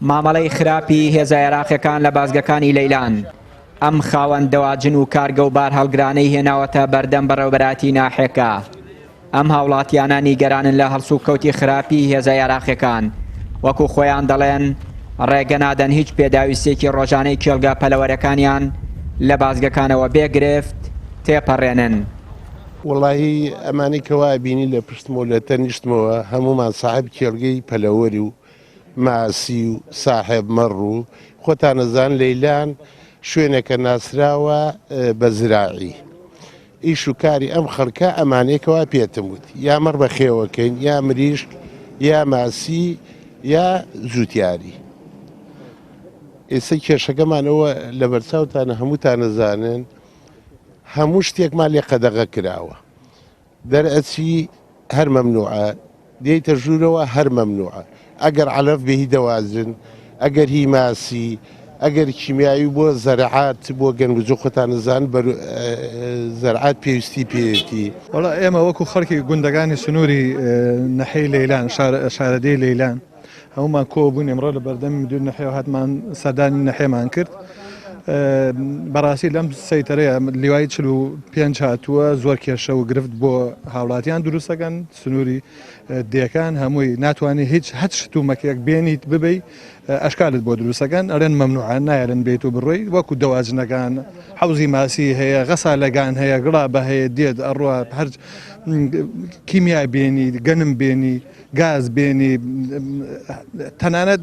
مامەڵەی خراپی هێزە عێراقیەکان لە بازگەکانی لەیلان ئەم خاوەن دەواجن و کارگە و بارهەڵگرانەی هێناوەتە بەردەم بەڕێوەبەرایەتی ناحیەکە. ئەم هاوڵاتیانە نیگەرانن لە هەڵسوکەوتی خراپی هێزە عێراقیەکان، وەکو خۆیان دەڵێن ڕێگە نادەن هیچ پێداویستیەکی ڕۆژانەی کێڵگە پەلەوەرەکانیان لە بازگەکانەوە بێ گرفت تێپەڕێنن. وەڵاهی ئەمانەی کەوا ئەبینی لە پشتمەوە لە تەنیشتمەوە هەموومان ساحێب کێڵگەی پەلەوەری و ماسی و ساحێب مەڕ و خۆتان ئەزان لەیلان شوێنێکە ناسراوە بە زراعی ئیش و کاری ئەم خەڵکە ئەمانەی کەوا پێتم وت یا مەڕ بەخێوەکەین یا مریشک یا ماسی یا جوتیاری ئێستا کێشەکەمان ئەوە لەبەرچاوتانە هەمووتان ئەزانن هەموو شتێکمان لێ قەدەغە کراوە دەرئەچی هەر مەمنوعە دێیتە ژوورەوە هەر مەمنوعە ئەگەر عەلەف بێ هی دەوازن ئەگەر هی ماسی ئەگەر کیمیاوی بۆ زەرعات بۆ گەنگوجۆ خۆتان ئەزانن بەر زەرعات پێویستی پێیەتی. وەڵا ئێمە وەکو خەڵکی گوندەکانی سنووری نەحیەی لەیلان شارەدێی لەیلان هەموومان کۆ بووین ئەمڕۆ لە بەردەم مدیر نەحیەوە هاتمان سەردانی نەحیەمان کرد بەڕاستی لەم سەیتەرەیە لیوای 45 هاتووە زۆر کێشە و گرفت بۆ هاوڵاتیان دروستەکەن سنووری دێکان هەمووی ناتوانانی هیچ هەچ شتومەکێک بێنیت ببی ئەشکالت بۆ دروستەکەن ئەرێن مەمنوعە نایەرن بێت و بڕۆی وەکو دەواجنەکان حەوزی ماسی هەیە غەسالەکان هەیە گڵابە هەیە دێت ئەڕوا هەر کیمیا بێنی گەنم بێنی گاز بێنی تەنانەت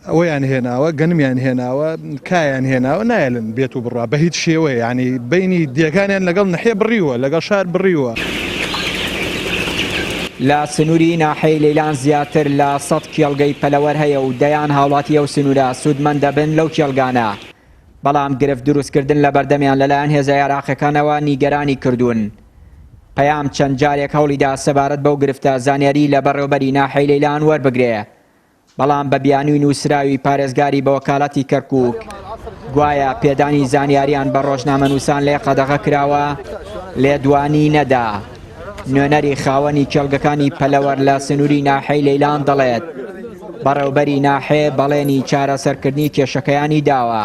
ئەوەیان هێناوە گەنمیان هێناوە کایان هێناوە نایەلن بێت و بڕوا بە هیچ شێوەیە ینی بینی دیەکانیان لەگەڵ نەحێ بڕیوە لەگەڵ شار بڕیوە. لە سنووری ناحیەی لەیلان زیاتر لە سەد کێڵگەی پەلەوەر هەیە و دەیان هاوڵاتی ئەو سنوورە سوودمەند دەبن لەو کێڵگانە، بەڵام گرفت دروستکردن لەبەردەمیان لەلایەن هێزە عێراقیەکانەوە نیگەرانی کردوون. پەیام چەند جارێک هەوڵیدا سەبارەت بەو گرفتە زانیاری لە بەڕێوبەری ناحیەی لەیلان وەربگرێ، بەڵام بە بیانووی نووسراوی پارێزگاری بە وەکالەتی کەرکووک گوایە پێدانی زانیاریان بە ڕۆژنامەنووسان لێ قەدەغە کراوە لێدوانی نەدا. نوێنەری خاوەنی کێڵگەکانی پەلەوەر لە سنووری ناحیەی لەیلان دەڵێت، بەڕێوبەری ناحێ بەڵێنی چارەسەرکردنی کێشەکەیانی داوە.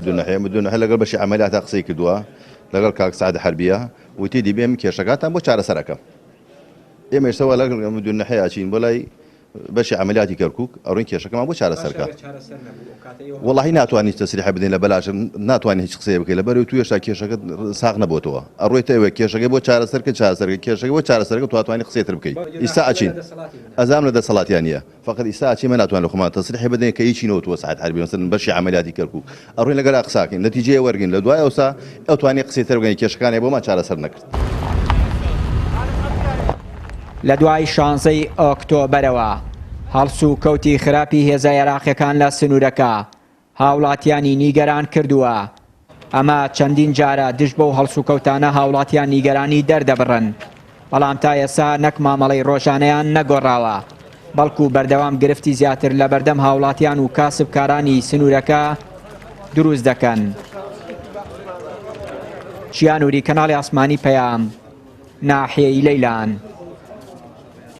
دوو نەحێ لەگەڵ بەشی عەمەلیاتا قسەی کردووە لەگەڵ کاک سەعد حەربیە وتی دیبێ من کێشەکانتان بۆ چارەسەر ئەکەم. ئێمە ئێستا وا لەگەڵ دوو نەحێ ئەچین بۆ لای بەشی عەمەلیاتی کەرکوک ئەڕۆین کێشەکەمان بۆ چارەسەر کە وەڵاهی ناتوانین هیچ تەسریحە بدەین لە بەلاش ناتوانین هیچ قسەیە بکەین لەبەر تو هێشتا کێشەکە ساغ نەبۆتەوە ئەڕۆیتە ئەوێ کێشەکەی بۆ چارەسەر کە چارەسەر کە کێشەکە بۆ چارەسەر کە تو ئەتوانی قسەی تر بکەیت ئیستا ئەچین ئەزام لە دەسەڵاتیان نییە فقط ئیستا ئەچین مە ناتوان لە خۆمان تەسریحی بدەین کە هیچی نەوتووە سەعد حەربی مەسەلەن بەشی عەمەلیاتی کەرکوک ئەڕۆین لەگەلا قساکەین نەتیجەیە وەرگین لە دوای ئەوسا ئەوتوانی قسەی تر بکەین کێشەکانی بۆمان چارەسەر نەکرد. لە دوای شانزەی ئۆکتۆبەرەوە هەڵسوکەوتی خراپی هێزە عێراقیەکان لە سنوورەکە هاوڵاتیانی نیگەران کردووە، ئەمە چەندین جارە دژ بەو هەڵسوکەوتانە هاوڵاتیان نیگەرانی دەردەبڕن، بەڵام تا ئێستا نەک مامەڵەی ڕۆژانەیان نەگۆڕاوە، بەڵکو بەردەوام گرفتی زیاتر لەبەردەم هاوڵاتیان و کاسبکارانی سنوورەکە دروست دەکەن. چیا نوری، کەناڵی ئاسمانی پەیام، ناحیەی لەیلان.